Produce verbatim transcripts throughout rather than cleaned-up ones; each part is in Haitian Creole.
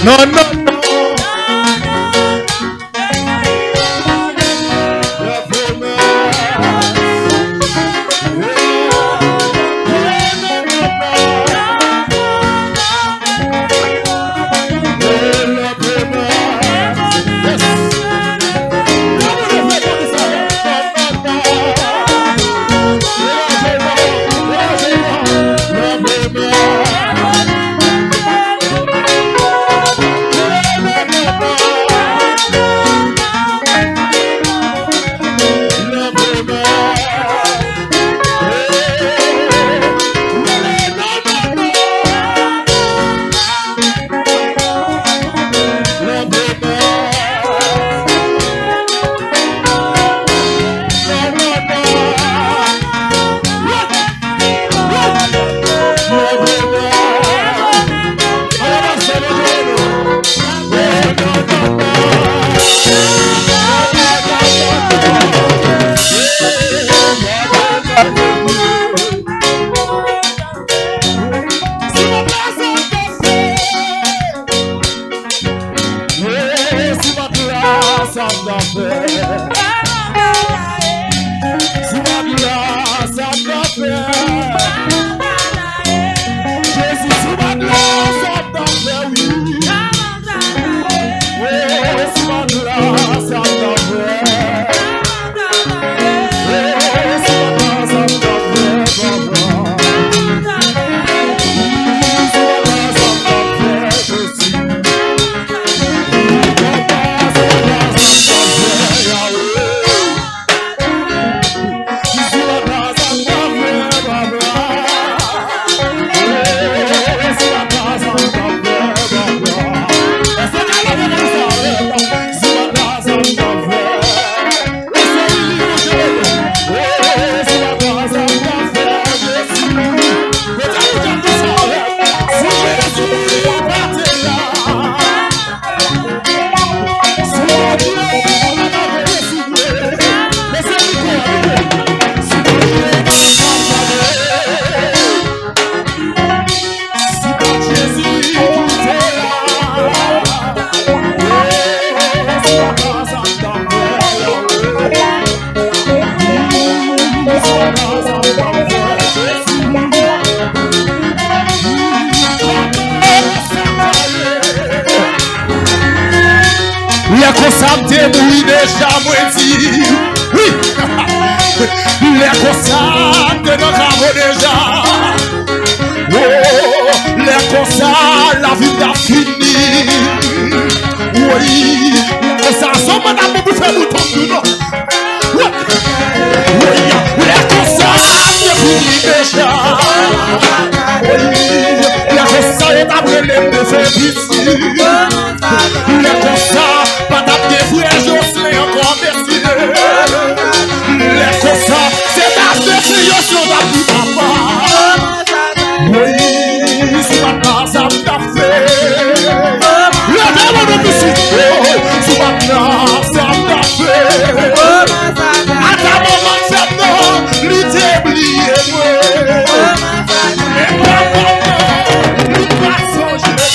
Non, non, non. Jezi, sou bad la, sa ta fè, wi. Oh, sou bad la, sa ta fè. Oh, sou bad la, sa ta fè, papa. Sou bad la, sa ta fè, Jezi. Papa, sou bad la, sa ta fè, Yahweh. Lè konsa m te mouri deja, mwen di, wi. Lè konsa m te nan kavo deja. Oh, lè konsa lavi m t ap fini. Wi, lè konsa, sa w mande m pou fè bouton m tou non. Woy, lè konsa, m te fini deja. Woy, lè konsa, yo t ap rele m defen piti. Lè konsa, pa t ap gen frè Joslin ankò, mesye. Lè konsa, se t ap defen yo, si yo t ap di papa. Woy, si w pa t la, sa m t ap fè. Leve men nou pitit. Oh, si w pa t la, sa m t ap fè. Ata manman m fè m nan, li te bliye mwen. Men papa m nan, li pa sonje mwen.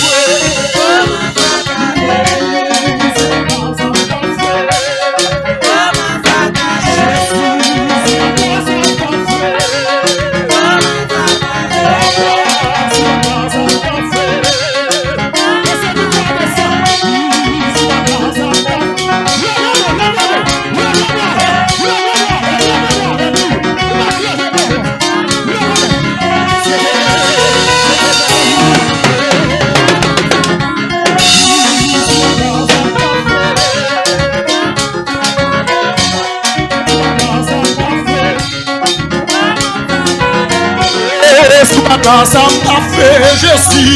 E sou bata sa m ta fè Jezi.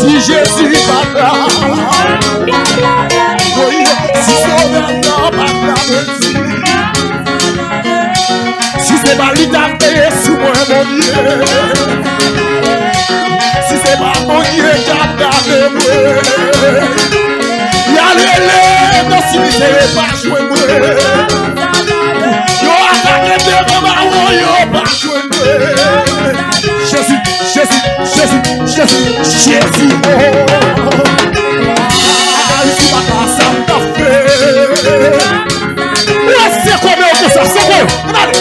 Si Jezi pa t la, wi, si Sovè nan pa t la, Jezi. Si se pa li t ap veye sou mwen, Bondye. Si se pa Bondye t ap gade mwen. Y al rele nan simityè, yo pa jwenn mwen. Yo atake devan bawon, yo pa jwenn mwen. Jezi, Jezi, Jezi, Jezi, Jezi, oh. Ay, si pa ta sa m ta fè. Ou wè se kòmè yo konsa, se kòmè yo. Ann ale.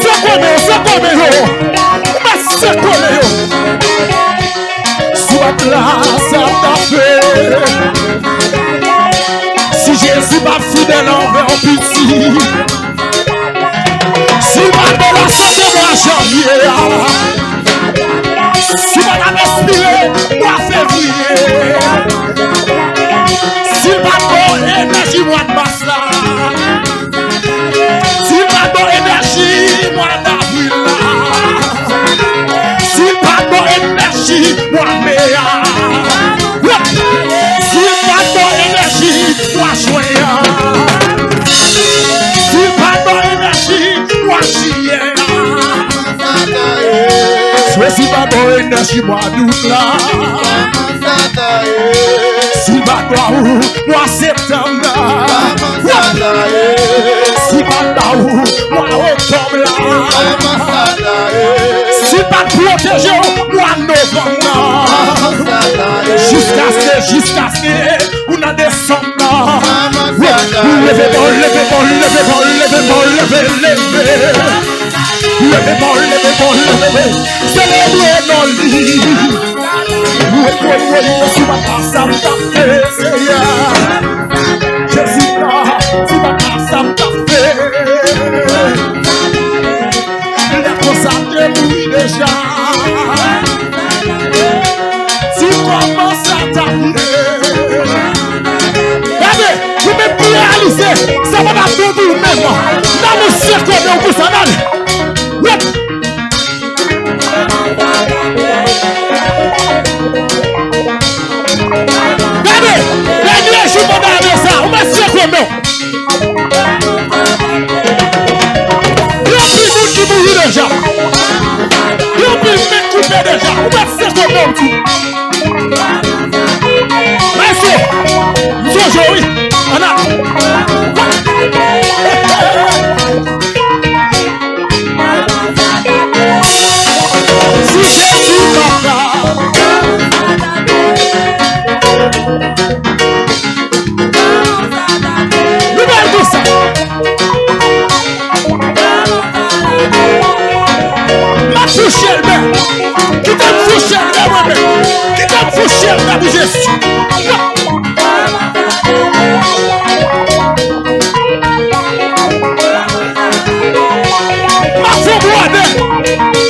Se kòmè yo, se kòmè yo. Ou wè se kòmè yo. Si w pa t la, sa ta fè. Si Jezi pa fidèl anvè w piti. Si w pa t la sante mwa janvye a. Si w pa t ap espire mwa fevriye. Si l pa t ba w enèji mwa mas la. Si l pa t ba w enèji mwa davril la. Si l pa t ba w enèji mwa me a. Si l pa t ba w enèji mwa jen an. Si l pa t ba w enèji mwa jiyè a. Swe si l pa t ba w enèji mwa dout la. Si l pa t ba w mwa septanm la. Si l pa t ba w mwa oktòb la. Si l pa t pwoteje w mwa novanm la. Jiskaske, jiskaske ou nan desanm la. Wi, leve ba w, leve ba w, leve ba w, leve ba w, leve, leve. Leve ba w, leve ba w, leve. Selebre non li. Wi, wi, wi, wi, si pa ta sa m ta fè, Seyè. Jezi la, si pa ta sa m ta fè. Lè konsa te mouri deja. Di kòman sa ta ye. Gade, ou menm ki reyalize, sa pa t ap bon pou ou menm. Nan men se kòmè yo konsa, gade. Woup! Gade, lè nou rejwi pandan ane sa, ou menm se kòmè yo. Gen anpil moun ki mouri deja. Gen anpil men koupe deja. Ou mèt se kòmè w di. Mesye, m sonje w wi. Ann ale. Si Jezi pa t la. Nou bay konsa. M ap fouche l men. Kite m fouche l men mwen menm. Kite m fouche l men pou Jezi. M ap fè bwòdè.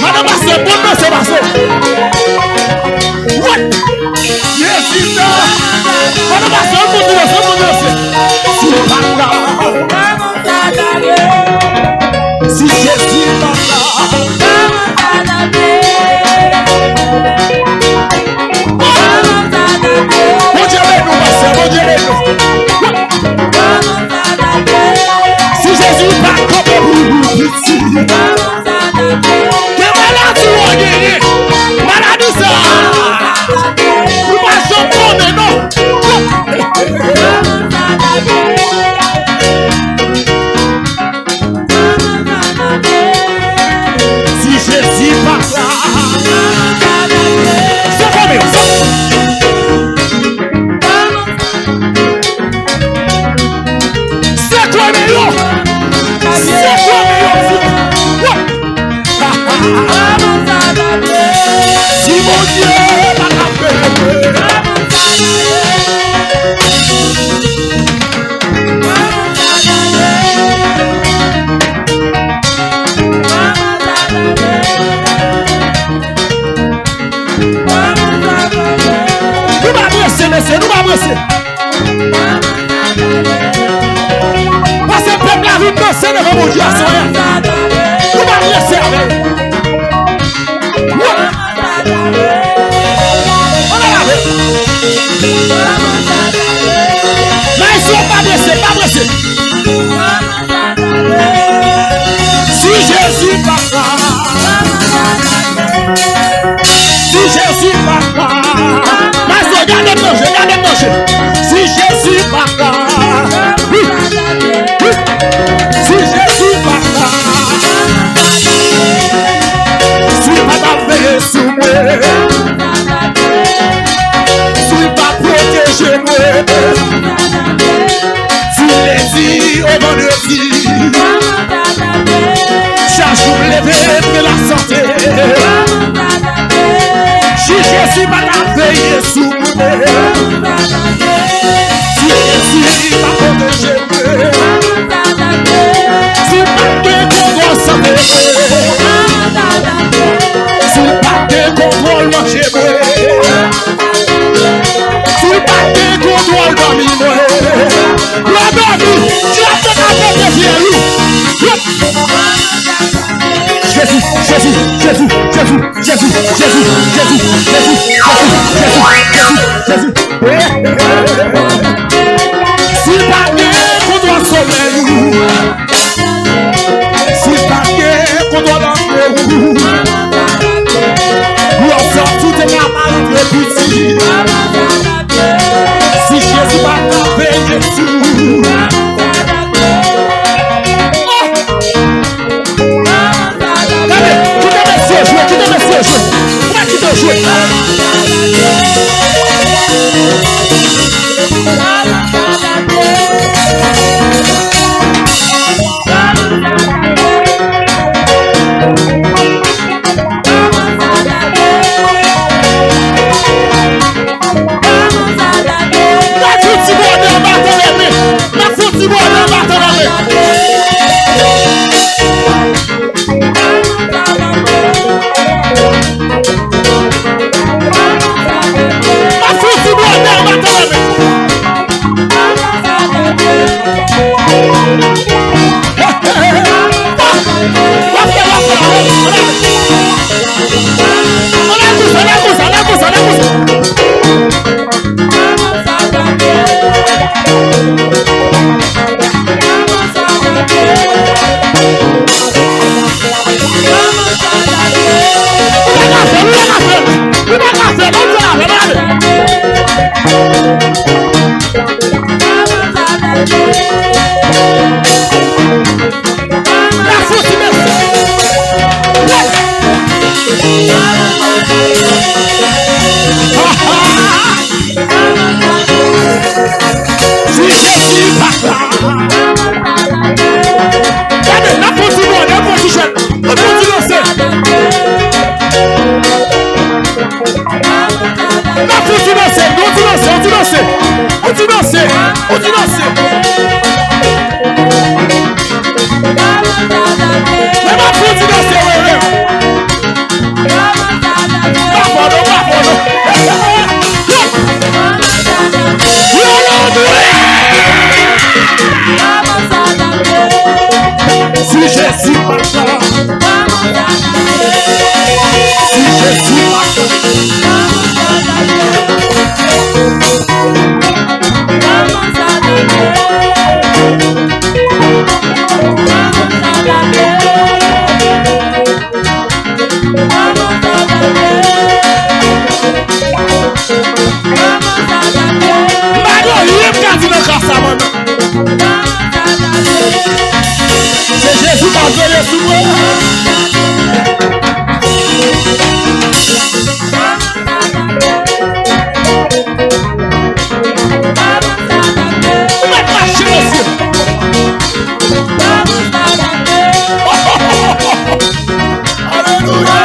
Madan pastè, bon danse pase. What? Jezi nan. Madan pastè, yon moun ki danse, yon moun ki danse. Si pa la. Si Jezi pa la. Bondye beni w, pastè, Bondye beni w. Si Jezi pa kanpe pou ou, piti. Gen maladi w genyen. Maladi sa a, ou pa janm konnen non. Si Jezi pa la, se kòmè yo. Se kòmè yo. Se kòmè yo. Si Bondye pa t ap fè. Nou pa prese, mesye, nou pa prese. Paske pèp la vin danse devan Bondye aswè a. Nou pa prese avè l. Woup! Si l pa pwoteje mwen, di lendi o vandredi, chak jou m leve, m gen lasante. Si Jezi pa ta veye sou mwen, si Jezi pa pwoteje mwen, si l pa t gen kontwòl sante mwen, si l pa t gen kontwòl manje mwen, si l pa t gen kontwòl dòmi mwen, lè dòmi, dyab te ka pete fyèl ou. Jezi, Jezi, Jezi. Si l pa gen kontwòl somèy ou, si l pa gen kontwòl antre ou, lè w sòti te ka pa rantre piti. Si Jezi pa ka veye sou ou. Gade, kite mesye jwe, kite mesye jwe. Ou pa kite yo jwe. N ap fè yon ti bòdè anba tande men. N ap fè yon ti bòdè anba tande men. N ap fè yon ti bòdè anba tande men. Si Jezi pa la. Gade, n ap fè yon ti bòdè, n ap fè yon ti jwèt, n ap fè yon ti danse. N ap fè yon ti danse, yon ti danse, yon ti danse. Yon ti danse, yon ti danse. Men m ap fè yon ti danse, wi, wi. Pa fò non, pa fò non. Si Jezi pa la. Si Jezi pa la. M pa gen anyen m ka di nan ka sa, mwen menm. Se Jezi k ap veye sou mwen. Ou mèt mache, mesye. Alelouya.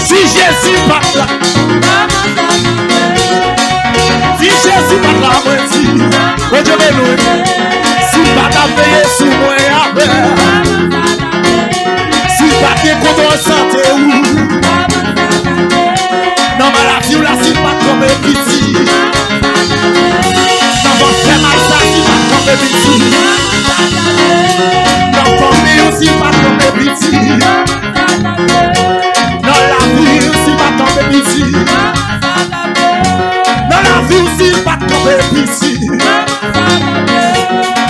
Si Jezi pa t la, si Jezi pa t la, mwen di, Bondye beni w. Si l pa t ap veye sou mwen avè, si l pa t gen kontwòl sante ou, nan maladi w la, si l pa t kanpe piti, nan vant fè mal sa, si l pa t kanpe piti, nan fanmi w, si l pa t kanpe piti, nan lavi w, si l pa t kanpe piti, nan lavi w, si l pa t kanpe piti.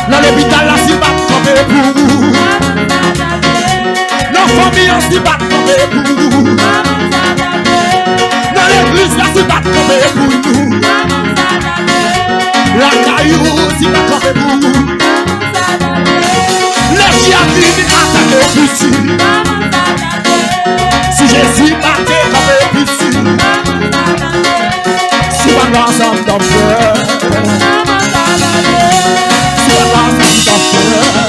Nan lopital la, si l pa t kanpe pou ou. Nan fanmi an, si l pa t kanpe pou ou. Nan legliz la, Kanpe pou nou. Lakay ou, si pa kanpe pou nou. Nèg ki ap vin atake w piti. Si Jezi pa te kanpe piti. Si pa ansanm t ap fè. Si pa ansanm t ap fè.